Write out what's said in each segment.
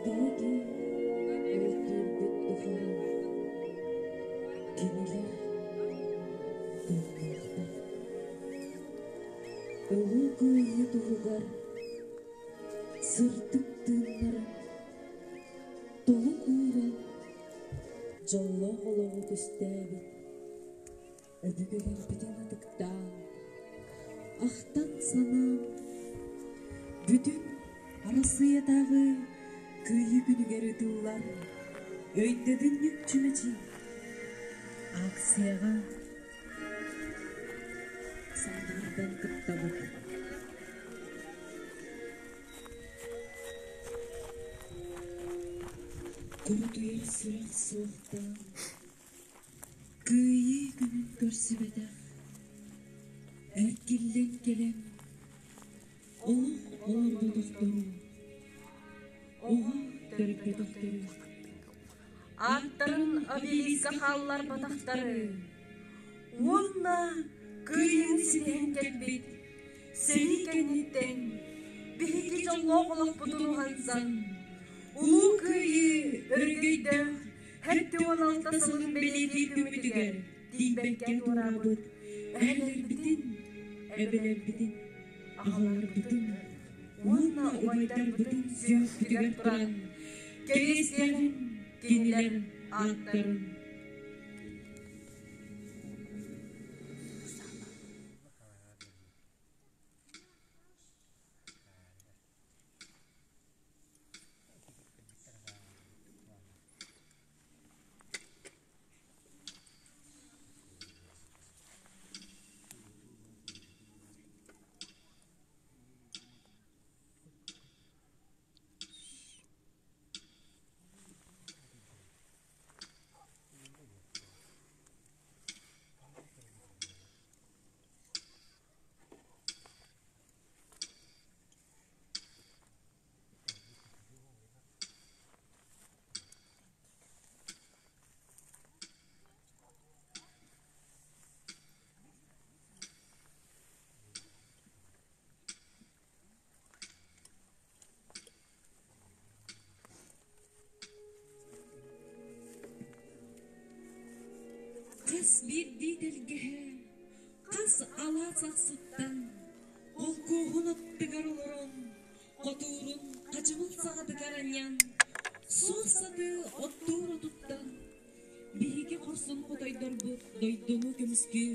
Биһиги өйдүүрбүт тухары кинилэр тыыннаахтар. Улуу Кыайыы туһугар сырдык тыыннарын толук ууран дьоллоох олоҕу түстээбит өбүгэлэрбитин ытыктаан, ахтан-санаан бүтүн Арассыыйатааҕы Кыайыы күнүгэр ыытыллар Өйдөбүнньүк чүмэчи акцияҕа сандаардан кыттабыт. Курутуйар сүрэх суохтаан Кыайыы күнүн көрсүбэтэх, эргиллэн кэлэн олох олорботохтору, оҕо төрөппөтөхтөрү, Ааттарын обелиска хаалларбатахтары уонна кыайыыны ситиһэн кэлбит сэрии кэнниттэн биһиги дьоллоох олохпутун уһансан, Улуу Кыайыы өрөгөйдөөх 76 сылын бэлиэтиир күммүтүгэр тиийбэккэ туораабыт эһэлэрбитин, эбэлэрбитин, аҕаларбытын уонна убайдарбытын сүөхпүтүгэр туран кэриэстээн кинилэр ааттарын. Хас биирдии тэлгэһэ, хас алаас ахсыттан холкуоһун аттыгар олорон, хотуурун хачымыл саҕатыгар анньан, суох сатыы оттуур отуттан, биһиги хорсун хотойдорбут дойдуну көмүскүү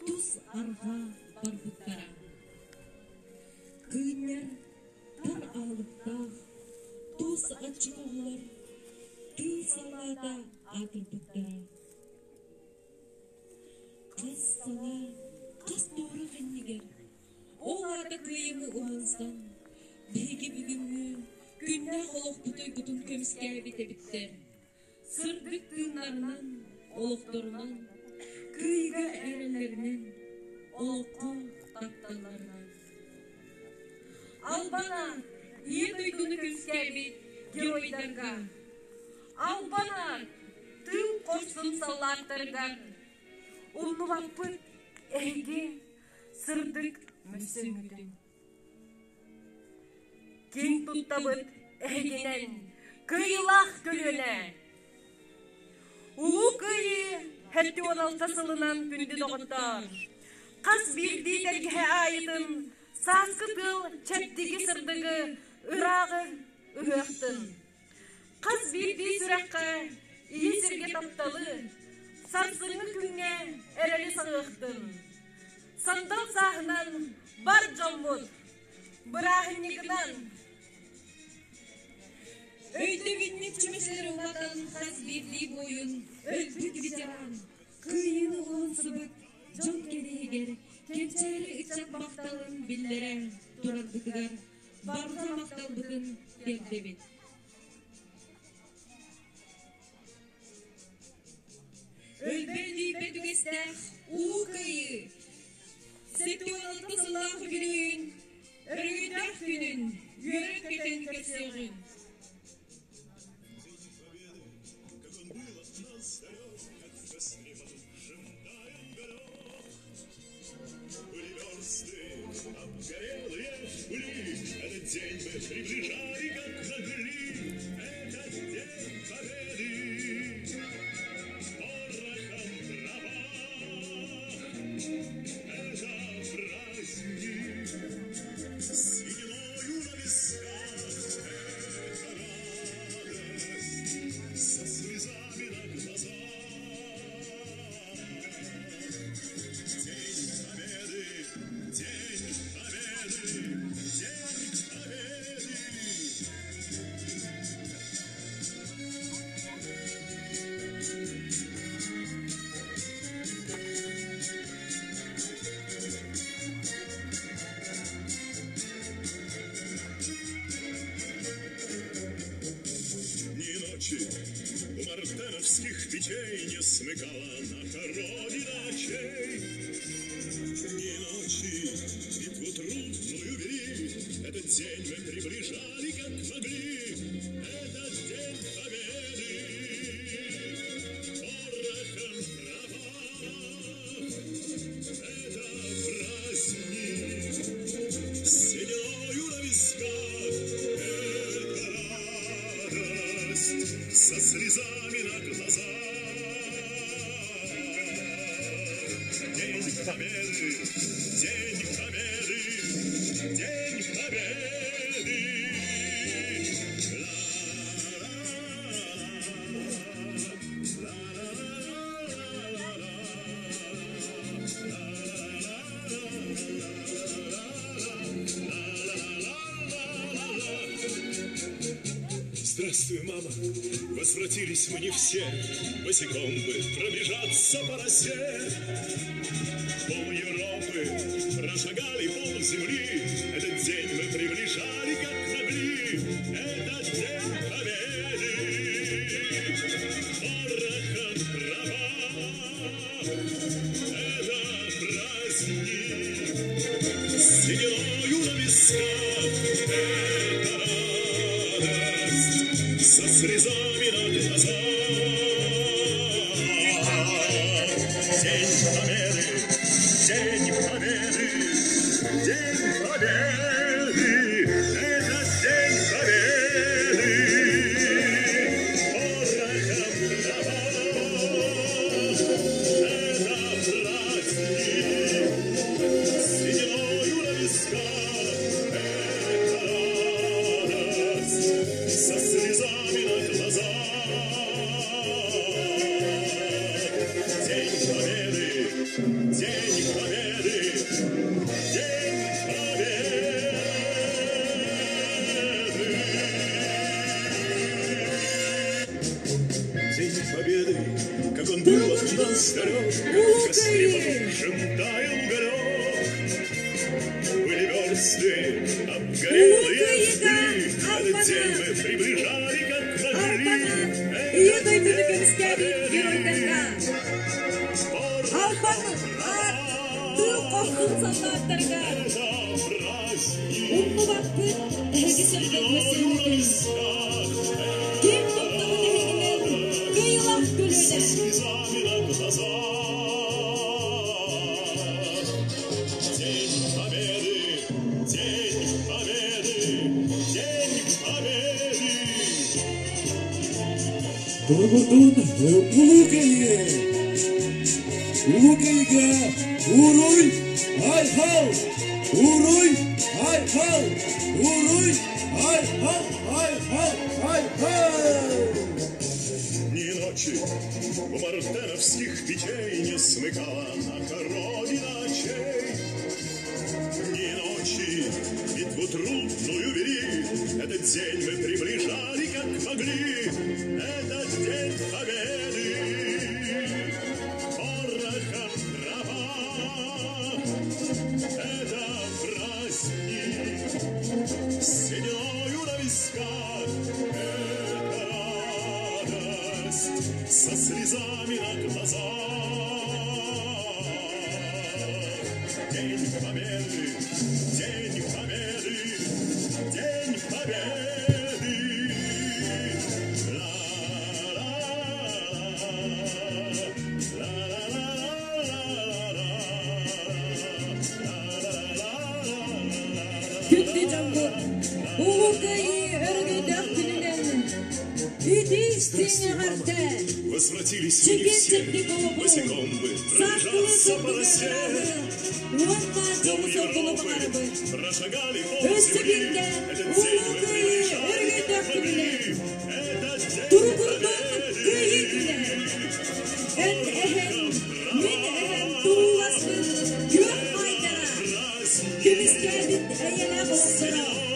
тус арҕаа барбыттара. Кыынньар тар аалыктаах, туос аччык оҕолор тыыл саллаата аатырбыттара. Хас салаа, хас туора кэннигэр ол аата кыайыыны уһансан, биһиги бүгүҥҥү күннээх олохпут уйгутун көмүскээбит эбиттэр. Сырдык тыыннарынан, олохторунан, кыайыыга эрэллэринэн, олоххо тапталларынан. Албана Ийэ дойдуну көмүскээбит геройдарга, Албана тыыл хорсун саллааттарыгар умнубаппыт эһиги сырдык мөссүөҥҥүтүн. Киэн туттабыт эһигинэн кыайыылаах көлүөнэ! Улуу Кыайыы 76 сылынан күндү доҕоттоор! Хас биирдии тэлгэһэ аайытын сааскы тыал чэбдиги сырдыгы ырааҕы ыһыахтын! Хас биирдии сүрэххэ ийэ сиргэ тапталы, сарсыҥҥы күҥҥэ эрэли саҕыахтын! Сандал сааһынан бар дьоммут бырааһынньыгынан! Өйдөбүнньүк чүмэчилэр улаатан хас биирдии буойун, өлбүт ветеран, кыайыыны уһансыбыт дьон кэриэһигэр кэнчээри ыччат махталын биллэрэ турарбытыгар барҕа махталбытын тиэрдэбит. Өлбөт-өлүйбэт үгэстээх Улуу Кыайыы 76 сыллаах үбүлүөйүн өрөгөйдөөх күнүн үөрэн-көтөн көрсүөҕүҥ! Обгорелые были, этот день мы приближали, как могли. смыкала наша Родина очей. Дни ночи битву трудную вели, Этот день мы приближали, как могли, Этот день победы. Порохом в это праздник, с сединою на висках, это радость со слезами на глазах. День Победы, День Победы, День Победы. Здравствуй, мама. Возвратились мы не все, Босиком бы пробежаться по росе. Пол Европы прошагали, пол земли. Этот день мы приближали, как могли. Этот день победы. Порохом трава. Это праздник. С сединою на висках. Это радость со слезами на глазах. День Победы, День Победы, День Победы, это День Победы. Порохом трава, это праздник, с сединою на висках, это радость со слезами на глазах. День Победы, День Победы, День Победы. День Победы, как он был от нас далек, Улуу в костре Кыайыы! потухшем таял уголек. Были версты, Улуу обгорелые в Кыайыыга пыли. Этот день албан аат! мы приближали, как могли. Албан аат! Ийэ Этот дойдуну день көмүскээбит Победы. геройдарга! Албан аат! Тыыл хорсун саллааттарыгар! Это праздник, Умнубаппыт эһиги сырдык сединою на мөссүөҥҥүтүн! висках, Киэн туттабыт эһигинэн кыайыылаах со көлүөнэ! слезами на глазах. День Победы, День Победы, День Победы. Туругурдун Улуу Кыайыы! Улуу Кыайыыга Уруй! Айхал! Уруй! Айхал! Уруй! Айхал! Айхал! Айхал! Дни и ночи у мартеновских печей не смыкала наша Родина очей. Дни и ночи битву трудную вели, Этот день мы приближали, как могли, Этот день победы. Порохом трава, это праздник, с сединою на висках, это радость со слезами на глазах. День Победы, День Победы, День Победы. Ла-ла-ла, ла-ла-ла-ла-ла, ла-ла-ла-ла-ла. Күндү дьоммут, Улуу Кыайыы өрөгөйдөөх күнүнэн итии-истиҥ эҕэрдэ! Возвратились мы не Чэгиэн все, чэбдик олоҕу, босиком бы сааскылыы пробежаться по сырдыгы росе. ырааһы уонна Пол дьолу-соргуну Европы баҕарабыт. прошагали пол Өссө земли. биирдэ Этот день Улуу мы Кыайыы приближали, өрөгөйдөөх как күнүнэн! могли. Этот день Туругурдун Победы. Кыайыы күнэ! Эн эһэҥ, мин эһэм турууласпыт күөх маайдара, Праздник көмүскээбит эйэлээх олохторо.